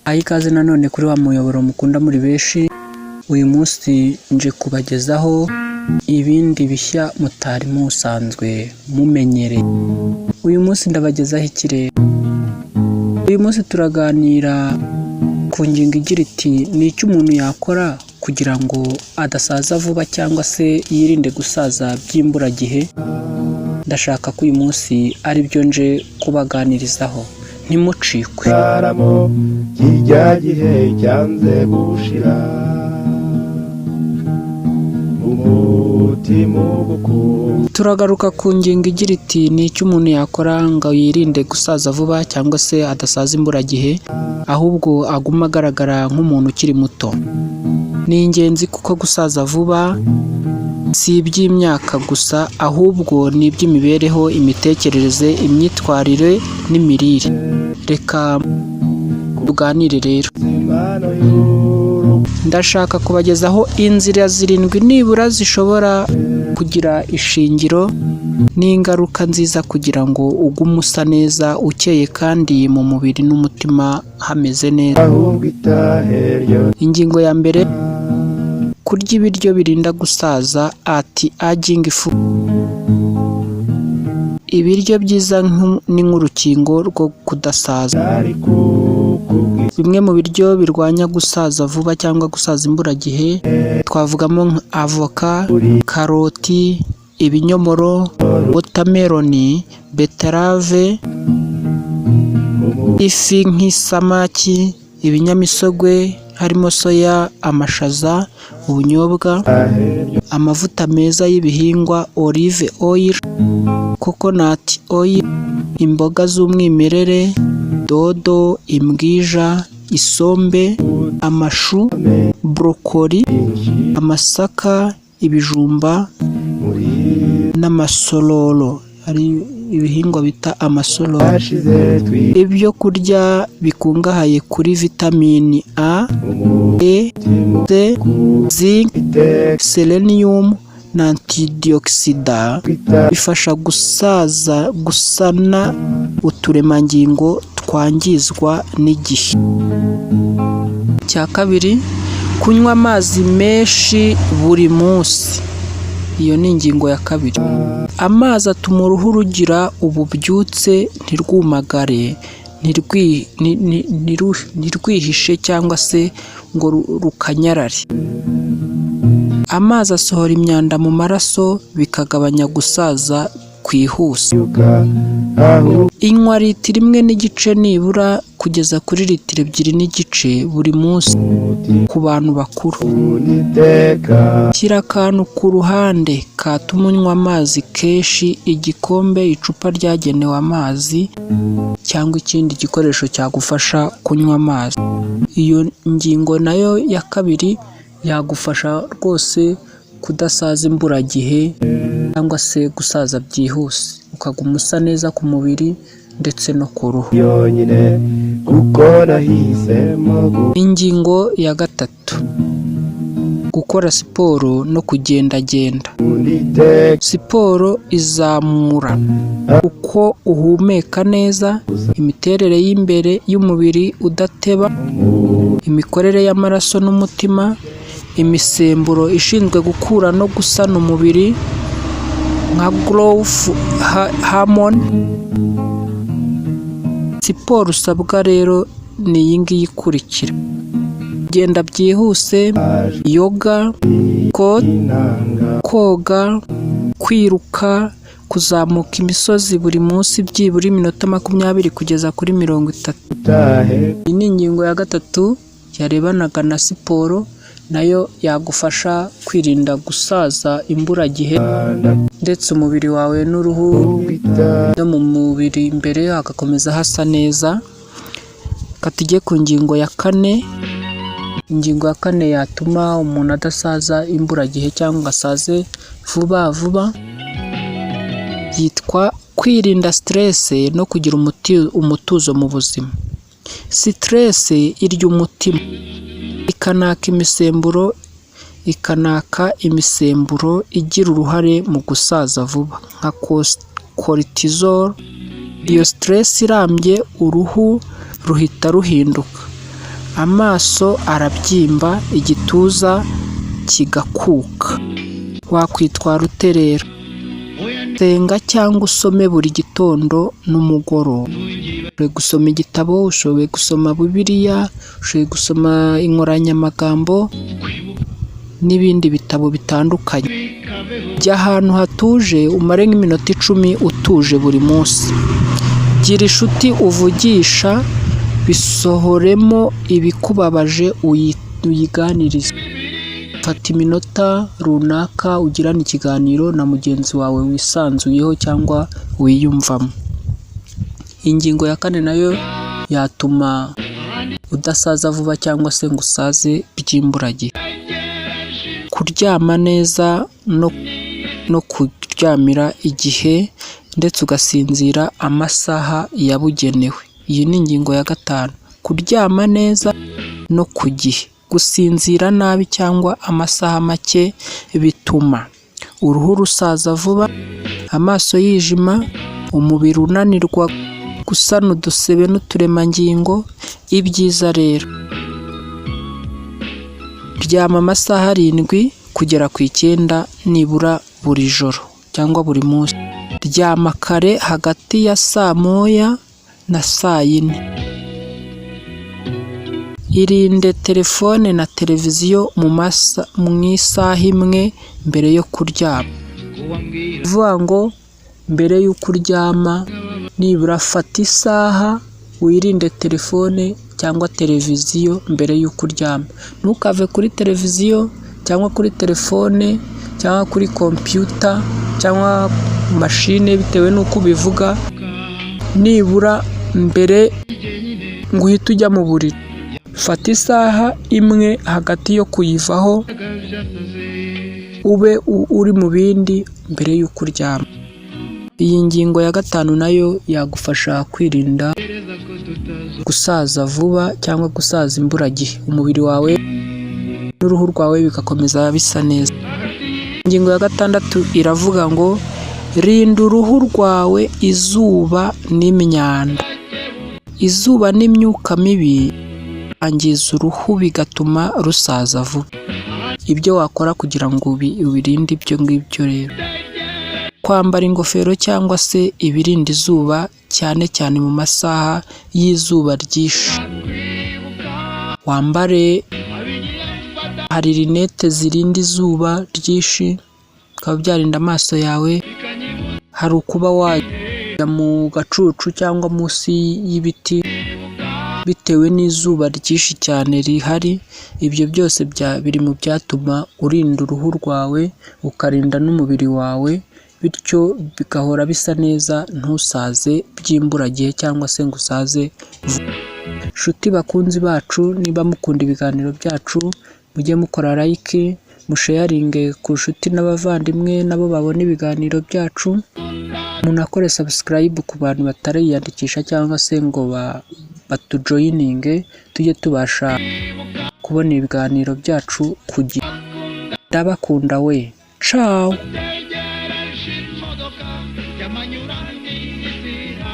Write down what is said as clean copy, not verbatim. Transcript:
Aho ikaze nanone kuri wa muyoboro mukunda muri benshi. Uyu munsi nje kubagezaho ibindi bishya mutari musanzwe mumenyereye. Uyu munsi ndabagezaho ikirere. Uyu munsi turaganira ku ngingo igira iti: "Ni icyo umuntu yakora kugira ngo adasaza vuba cyangwa se yirinde gusaza by'imburagihe?" Ndashaka ko uyu munsi ari byo nje kubaganirizaho, ntimucikwe. Gitaramo kijya gihe cyanze gushira, umutima ugukunda. Turagaruka ku ngingo igira iti: "Ni icyo umuntu yakora ngo yirinde gusaza vuba cyangwa se adasaza imburagihe, ahubwo agume agaragara nk'umuntu ukiri muto?" Ni ingenzi kuko gusaza vuba si iby'imyaka gusa, ahubwo ni iby'imibereho, imitekerereze, imyitwarire n'imirire. Reka tuganire rero. Impano y'urukundo. Ndashaka kubagezaho inzira zirindwi nibura zishobora kugira ishingiro n'ingaruka nziza kugira ngo ugume usa neza, ukeye kandi mu mubiri n'umutima hameze neza. Ahubwo itahe ryo. Ingingo ya mbere: kurya ibiryo birinda gusaza, anti aging food. Ibiryo byiza ni nk'urukingo rwo kudasaza. Ari kukubwira. Bimwe mu biryo birwanya gusaza vuba cyangwa gusaza imburagihe twavugamo nka avoka, karoti, ibinyomoro, watermelon, beterave, ifi nk'isamaki, ibinyamisogwe harimo soya, amashaza, ubunyobwa, amavuta meza y'ibihingwa, olive oil, coconut oil, imboga z'umwimerere, dodo, imbwija, isombe, amashu, broccoli, amasaka, ibijumba n'amasororo. Hari ibihingwa bita amasororo. Ibyo kurya bikungahaye kuri vitamini A, E, C, zinc, selenium na antioxidant bifasha gusaza gusana uturemangingo twangizwa n'igihe. Icya kabiri, kunywa amazi menshi buri munsi. Iyo ni ingingo ya kabiri. Amazi atuma uruhu rugira ububyutse, ntirwumagare, ntirwihishe cyangwa se ngo rukanyarare. Amazi asohora imyanda mu maraso, bikagabanya gusaza kwihuse. Inywa litiro 1.5 nibura kugeza kuri litiro 2.5 buri munsi ku bantu bakuru. Shyira akantu ku ruhande katuma unywa amazi kenshi: igikombe, icupa ryagenewe amazi cyangwa ikindi gikoresho cyagufasha kunywa amazi. Iyo ngingo nayo ya kabiri yagufasha rwose kudasaza imburagihe cyangwa se gusaza byihuse, ukaguma usa neza ku mubiri ndetse no ku ruhu. Yonyine kuko nahisemo. Ingingo ya gatatu: gukora siporo no kugendagenda. Siporo izamura uko uhumeka neza, imiterere y'imbere y'umubiri udateba, imikorere y'amaraso n'umutima, imisemburo ishinzwe gukura no gusana umubiri nka growth hormone. Siporo usabwa rero ni iyi ngiyi ikurikira: genda byihuse, yoga, koga, kwiruka, kuzamuka imisozi buri munsi byibura iminota 20 kugeza kuri 30. Iyi ni ingingo ya gatatu yarebanaga na siporo, nayo yagufasha kwirinda gusaza imburagihe, ndetse umubiri wawe n'uruhu no mu mubiri imbere hagakomeza hasa neza. Reka tujye ku ngingo ya kane. Ingingo ya kane yatuma umuntu adasaza imburagihe cyangwa ngo asaze vuba vuba yitwa kwirinda stress no kugira umutuzo mu buzima. Stress irya umutima, ikanaka imisemburo igira uruhare mu gusaza vuba nka cortisol. Iyo stress irambye, uruhu ruhita ruhinduka. Amaso arabyimba, igituza kigakuka. Wakwitwara ute rero? Senga cyangwa usome buri gitondo n'umugoroba. Ushoboye gusoma igitabo, ushoboye gusoma Bibiliya, ushoboye gusoma inkoranyamagambo n'ibindi bitabo bitandukanye. Jya ahantu hatuje umare nk'iminota 10 utuje buri munsi. Gira inshuti uvugisha, bisohoremo ibikubabaje uyiganirize. Fata iminota runaka ugirane ikiganiro na mugenzi wawe wisanzuyeho cyangwa wiyumvamo. Ingingo ya kane nayo yatuma udasaza vuba cyangwa se ngo usaze by'imburagihe. Kuryama neza no kuryamira igihe ndetse ugasinzira amasaha yabugenewe. Iyi ni ingingo ya gatanu. Kuryama neza no ku gihe. Gusinzira nabi cyangwa amasaha make bituma uruhu rusaza vuba, amaso yijima, umubiri unanirwa gusana udusebe n'uturemangingo. Ibyiza rero, ryama amasaha 7 kugera ku 9 nibura buri joro cyangwa buri munsi. Ryama kare hagati ya saa 1 na saa 4. Irinde telefone na televiziyo mu isaha imwe mbere yo kuryama. Ni ukuvuga ngo mbere y'uko uryama nibura fata isaha wirinde telefone cyangwa televiziyo mbere y'uko uryama. Ntukave kuri televiziyo cyangwa kuri telefone cyangwa kuri kompiyuta cyangwa mashine bitewe n'uko ubivuga, nibura mbere ngo uhite ujya mu buriri. Fata isaha imwe hagati yo kuyivaho ube uri mu bindi mbere y'uko uryama. Iyi ngingo ya gatanu nayo yagufasha kwirinda gusaza vuba cyangwa gusaza imburagihe, umubiri wawe n'uruhu rwawe bigakomeza bisa neza. Ingingo ya gatandatu iravuga ngo rinda uruhu rwawe izuba n'imyanda. Izuba n'imyuka mibi byangiza uruhu bigatuma rusaza vuba. Ibyo wakora kugira ngo ubirinde ibyo ngibyo rero, kwambara ingofero cyangwa se ibirinda izuba cyane cyane mu masaha y'izuba ryinshi. Wambare, hari rinete zirinda izuba ryinshi bikaba byarinda amaso yawe, hari ukuba wajya mu gacucu cyangwa munsi y'ibiti bitewe n'izuba ryinshi cyane rihari, ibyo byose biri mu byatuma urinda uruhu rwawe ukarinda n'umubiri wawe, bityo bigahora bisa neza ntusaze by'imburagihe cyangwa se ngo usaze vuba. Nshuti bakunzi bacu, niba mukunda ibiganiro byacu mujye mukora like, musharinge ku nshuti n'abavandimwe nabo babona ibiganiro byacu, munakore subscribe ku bantu batariyandikisha cyangwa se ngo batujoyininge tujye tubasha kubona ibiganiro byacu ku gihe. Ndabakunda we, cawu. Y'amanyura n'inzira.